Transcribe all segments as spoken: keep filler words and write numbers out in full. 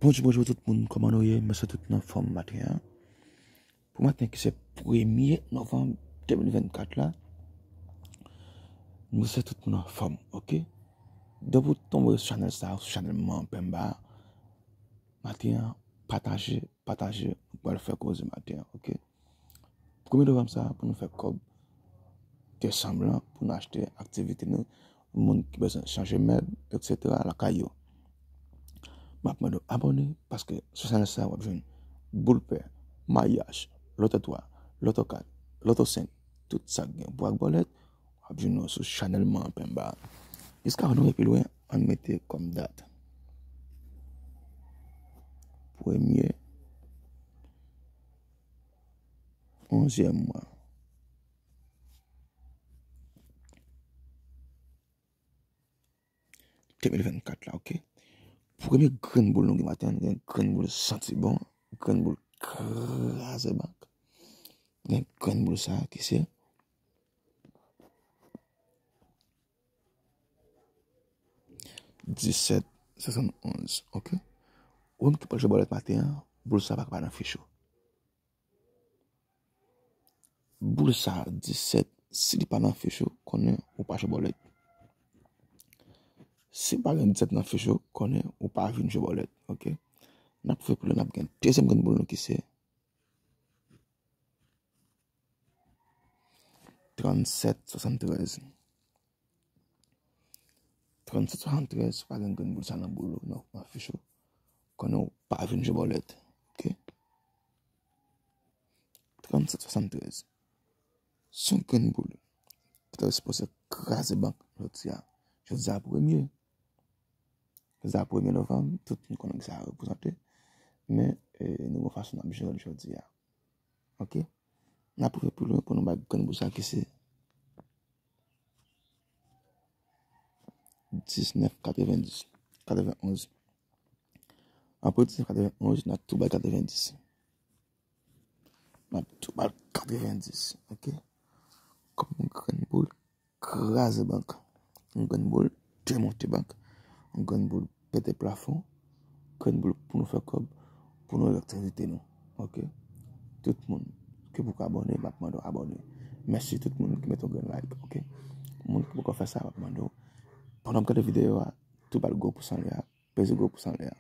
Bonjou, bonjou tout moun, kòman nou ye? M swete tout moun anfòm maten an. Pou maten ki se premye novanm de mil vennkat la, m swete tout moun anfòm, oke? Depi w tonbe sou chanèl sa, sou chanèl Man Pemba, maten an, pataje, pataje, nou pral fè koze maten an, oke? Premye novanm sa, pou nou fè kòb desanm lan, pou nou achte aktivite nou, moun ki bezwen chanje mèb, etsetera, lakay yo. M ap mande w abòne, paske sou chanèl sa, w ap jwenn boul pè, mayaj, loto twa, loto kat, loto senk, tout sa k gen pou ak bòlèt, w ap jwenn yo sou chanèl Man Pemba. Jiska nou rive pi lwen, ann mete kòm dat. Premye, onzyèm mwa de mil vennkat la, oke? Premye grenn boul nou gen maten an, nou gen grenn boul santi bon, grenn boul kraze bank. Gen grenn boul sa ki se disèt swasannonz, oke? Ou menm ki pral jwe bòlèt maten an, boul sa pa ka pa nan fich ou. Boul sa, disèt, si li pa nan fich ou, konnen ou pa jwe bòlèt. Si pa gen disèt nan fich ou, konnen ou pa vin jwe bòlèt, oke? N ap fè pou lè n ap gen dezyèm grenn boul nou ki se trannsèt swasanntrèz. Trannsèt swasanntrèz, pa gen grenn boul sa nan boul ou, nan, nan fich ou. Konnen ou pa vin jwe bòlèt, oke? Trannsèt swasanntrèz. Se yon grenn boul ki ta sipoze kraze bank jodi a. Jodi a premye. Jodi a premye novanm, tout moun konnen ki sa reprezante. Men, e, nou gon fason n ap jere l jodi a. Oke? N ap rive pi lwen pou nou bay grenn boul sa ki se diznèf katrevendis, katrevenonz. Apre diznèf katrevennonz, n ap tou bay katrevendis. N ap tou bay katrevendis, oke? Kòm yon grenn boul kraze bank. Yon grenn boul demonte bank. Yon grenn boul pete plafon. Grenn boul pou nou fè kòb, pou nou reyaktivite nou. Oke? Tout moun ki poko abòne, m ap mande w abòne. Mèsi tout moun ki mete yon grenn like, oke? Moun ki poko fè sa, m ap mande w, pandan w ap gade videyo a, tou ba l gwo pous anlè a, peze gwo pous anlè a.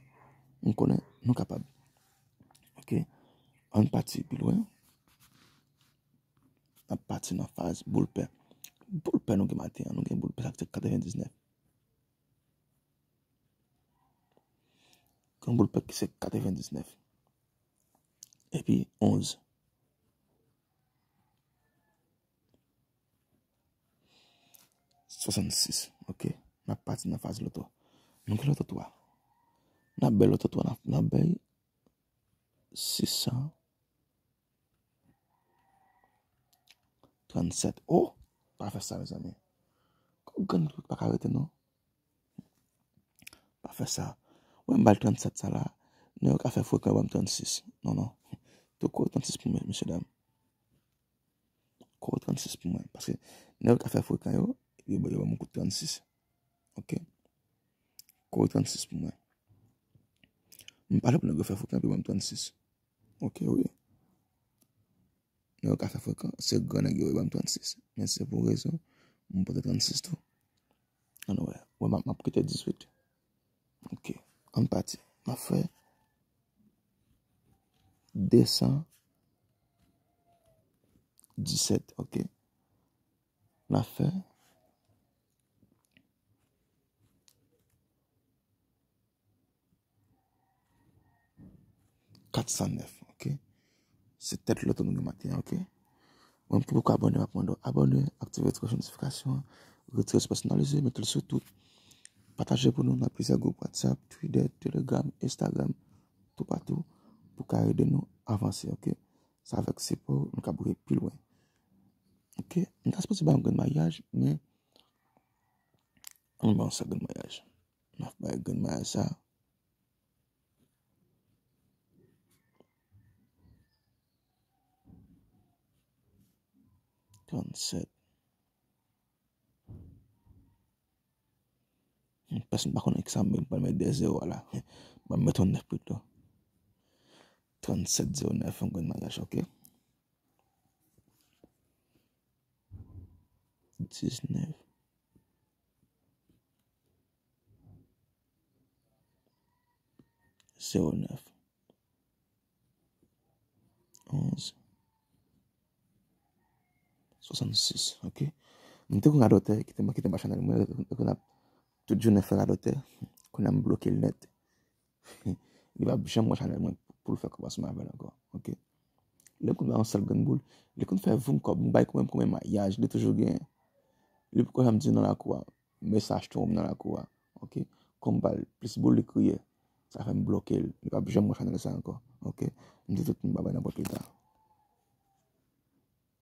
M konnen nou kapab. Oke? Ann pati pi lwen. N ap pati nan faz boul pè. Boul pè nou gen maten an, nou gen boul pè sa ki se katrevendiznèf. Gen boul pè ki se katrevendiznèf. Epi onz. Swasannsis, oke. N ap pati nan faz loto. Nou gen loto twa. N ap bay loto twa, n ap, n ap bay sis san trannsèt. Oh! Pa fè sa, mezanmi. Kòb grenn pa ka rete, non. Pa fè sa. Ou wè m ba l trannsèt sa la. Nèg yo ka fè frekan, yo ban m trannsis. Non, non. Tou kore trannsis pou mwen, mesye dam. Kore trannsis pou mwen. Paske nèg yo ka fè frekan yo, yo, yo ban m kout trannsis. Oke? Kore trannsis pou mwen. M pale pou nèg yo fè frekan, yo ban m trannsis. Oke, wi. Nèg yo ka fè frekan, se gran nèg yo, yo ban m trannsis. Men se pou rezon, m pote trannsis tou. Ann wè. Wè, m ap, m ap kite dizuit. Oke. Ann pati. M ap fè de san disèt, oke. M ap fè kat san nèf, oke. Se tèt loto nou gen maten an, oke. Ou menm ki poko abòne, m ap mande w abòne, aktive ti klòch notifikasyon an, retire sou pèsonalize, mete l sou tout. Pataje pou nou nan plizyè gwoup WhatsApp, Twitter, Telegram, Instagram, toupatou, pou ka ede nou avanse, oke. Se avèk sipò w nou ka bouje pi lwen. Oke, m ta sipoze bay yon grenn mayaj, men ann ba yon sèl grenn mayaj. M ap bay grenn mayaj sa. Trannsèt. Pèsonn pa konnen kisa m pral met dèyè zewo a la. Ban m met yon nèf pito. Trannsèt zewo nèf, yon grenn maryaj, ok? Diznèf zewo nèf. Onz swasannsis, ok? M te konn radòtè ki te, ki te mache nan mwen, konn ap tout jounen fè radòtè, kounye a m bloke l nèt. Li p ap janm wè chanèl mwen pou l fè kòb ansanm avè l ankò, ok? Lè m konn bay yon sèl grenn boul, li konn fè voum kòb, m bay kòb mwen kòm maryaj, li toujou genyen. Li poko janm di non lakou a, mesaj twonp nan lakou a, ok? Kòm m ba l plis boul, li kriye. Sa fè m bloke l. Li p ap janm wè chanèl sa ankò, ok? M di tout moun babay nan pòt pita.